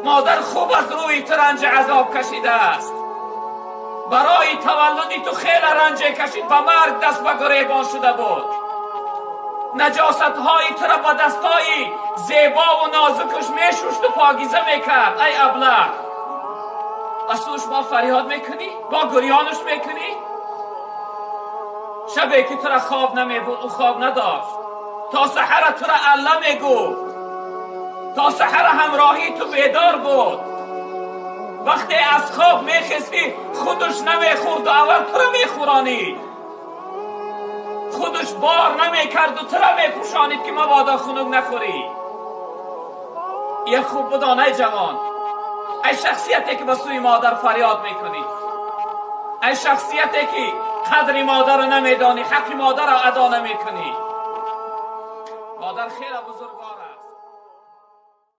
Модар хуб аз рӯи ту ранҷи азоб кашидааст. Барои таваллуди ту хеле ранҷе кашид, ба марг даст ба гиребон шуда буд. Наҷосатҳои туро ба дастҳои зебову нозукаш мешушту покиза мекард. Ай аблаҳ, ба сӯш мо фарёд мекунӣ, бо гирёнаш мекунӣ. Шабе ки туро хоб намебуд, ӯ хоб надошт. То саҳара туро алла мегуфт, то саҳара ҳамроҳии ту бедор буд. Вақте аз хоб мехестӣ, худаш намехӯрду аввал туро мехӯронид. Худаш бор намекарду туро мепӯшонид, ки мабодо хунук нахӯрӣ. Як хуб бидон, ай ҷавон, ай шахсияте ки ба сӯи модар фарёд мекунӣ, ай шахсияте ки қадри модарро намедонӣ, ҳаққи модарро адо намекунӣ. Модар хеле бузург.